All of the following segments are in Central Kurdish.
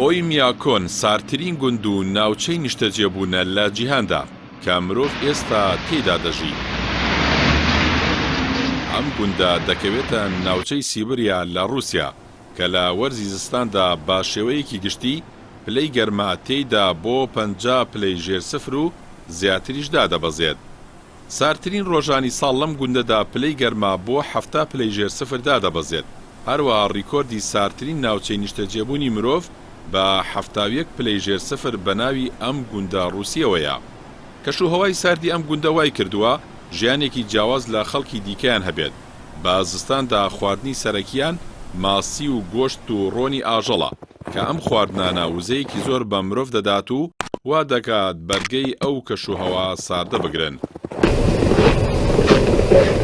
ئۆیمیاکۆن ساردترین گوند و ناوچەی نیشتەجێبوونە لە جیهاندا کە مرۆڤ ئێستا تێیدا دەژی. ئەم گوندە دەکەوێتە ناوچەی سیبریا لە ڕووسیا کە لە وەرزی زستاندا بە شێوەیەکی گشتی پلەی گەرما تێیدا بۆ 50 پلەی ژێر سفر و زیاتریش دادەبەزێت. ساردترین ڕۆژانی ساڵ لەم گوندەدا پلەی گەرما بۆ 70 پلەی ژێر سفر دادەبەزێت، هەروەها ڕیکۆردی ساردترین ناوچەی نیشتەجێبوونی مرۆڤ بە 71 پلەی ژێر سفر بە ناوی ئەم گوندە ڕووسییەوەیە. کەشوهەوای ساردی ئەم گوندە وایکردووە ژیانێکی جیاواز لە خەڵکی دیکەیان هەبێت، بە زستاندا خواردنی سەرەکییان ماسی و گۆشت و ڕۆنی ئاژەڵە، کە ئەم خواردنانە وزەیەکی زۆر بە مرۆڤ دەدات و وا دەکات بەرگەی ئەو کەشوهەوا ساردە بگرن.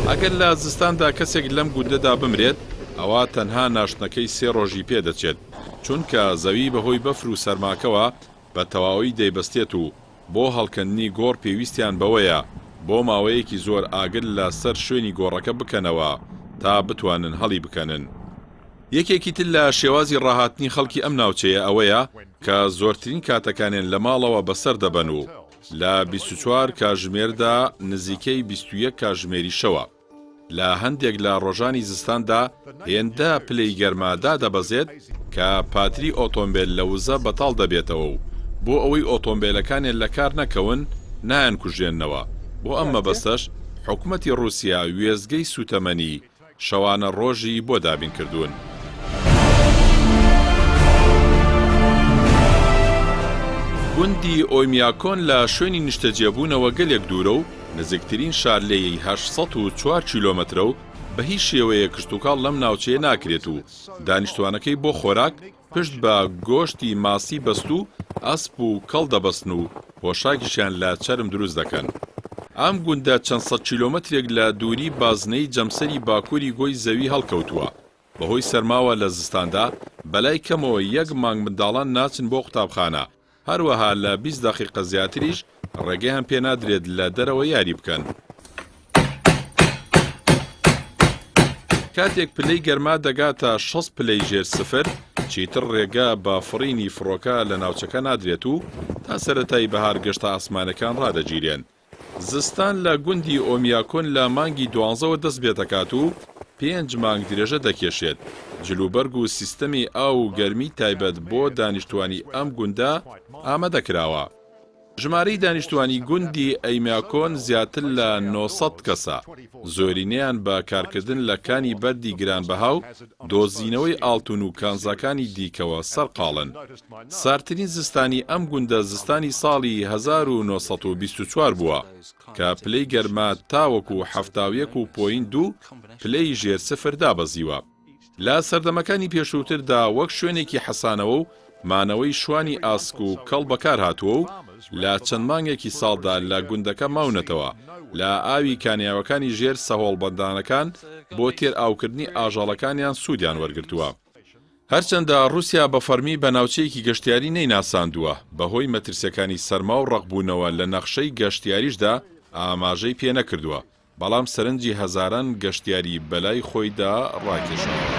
ئەگەر لە زستاندا کەسێک لەم گوندەدا بمرێت، ئەوا تەنها ناشتنەکەی سێ ڕۆژی پێ دەچێت، چونکە زەوی بەهۆی بەفر و سەرماکەوە بە تەواوی دەیبەستێت و بۆ هەڵکەندنی گۆڕ پێویستیان بەوەیە بۆ ماوەیەکی زۆر ئاگر لە سەر شوێنی گۆڕەکە بکەنەوە تا بتوانن هەڵی بکەنن. یەکێکی تر لە شێوازی ڕاهاتنی خەڵکی ئەم ناوچەیە ئەوەیە کە زۆرترین کاتەکانیان لە ماڵەوە بەسەر دەبەن و لە 24 کاژمێردا نزیکەی 21 کاژمێری شەوە. لە هەندێک لە ڕۆژانی زستاندا هێندە پلەی گەرما دادەبەزێت کە پاتری ئۆتۆمبێل لە وزە بەتاڵ دەبێتەوە و بۆ ئەوەی ئۆتۆمبێلەکانیان لە کار نەکەون نایانکوژێننەوە، بۆ ئەم مەبەستەش حکومەتی ڕووسیا وێستگەی سووتەمەنی شەوانە ڕۆژی بۆ دابین کردوون. گوندی ئۆیمیاکۆن لە شوێنی نیشتەجێبوونەوە گەلێک دوورە و نزیکترین شار لێی 804 کیلۆمەترە و بە هیچ شێوەیەک کشتوکاڵ لەم ناوچەیە ناکرێت و دانیشتوانەکەی بۆ خۆراک پشت بە گۆشتی ماسی بەستوو، ئەسپ و کەڵ دەبەستن و پۆشاکیشیان لە چەرم دروست دەکەن. ئەم گوندە چەند سەد کیلۆمەترێک لە دووری بازنەی جەمسەری باکووری گۆی زەوی هەڵکەوتووە. بەهۆی سەرماوە لە زستاندا بەلای کەمەوە یەک مانگ منداڵان ناچن بۆ قوتابخانە، هەروەها لە 20 دەقیقە زیاتریش ڕێگەیان پێنادرێت لە دەرەوە یاری بکەن. کاتێک پلەی گەرما دەگاتە 60 پلەی ژێر سفر، چیتر ڕێگە بە فڕینی فڕۆکە لە ناوچەکە نادرێت و تا سەرەتای بەهار گەشتە ئاسمانەکان ڕادەگیرێن. زستان لە گوندی ئۆمیاکۆن لە مانگی دوانزەوە دەست پێدەکات و پێنج مانگ درێژە دەکێشێت، جلوبەرگ و سیستەمی ئاو و گەرمی تایبەت بۆ دانیشتوانی ئەم گوندە ئامادە کراوە. ژمارەی دانیشتوانی گوندی ئەیمیاکۆن زیاتر لە 900 کەسە، زۆرینەیان بە کارکردن لە کانی بەردی گرانبەها و دۆزینەوەی ئاڵتون و کانزاکانی دیکەوە سەرقاڵن. ساردترین زستانی ئەم گوندە زستانی ساڵی 1924 بووە کە پلەی گەرما تاوەکو 71 و point دوو پلەی ژێر سفر دابەزیوە. لە سەردەمەکانی پێشووتردا وەک شوێنێکی حەسانەوە و مانەوەی شوانی ئاسک و کەڵ بەکارهاتووە و لە چەند مانگێکی ساڵدا لە گوندەکە ماونەتەوە لە ئاوی کانیاوەکانی ژێر سەهۆڵبەندانەکان بۆ تێر ئاوکردنی ئاژەڵەکانیان سوودیان وەرگرتووە. هەرچەندە ڕووسیا بە فەرمی بە ناوچەیەکی گەشتیاری نەیناساندووە، بەهۆی مەترسیەکانی سەرما و ڕەقبوونەوە لە نەخشەی گەشتیاریشدا ئاماژەی پێنەکردووە، بەڵام سەرنجی هەزاران گەشتیاری بەلای خۆیدا ڕاکێشاوە.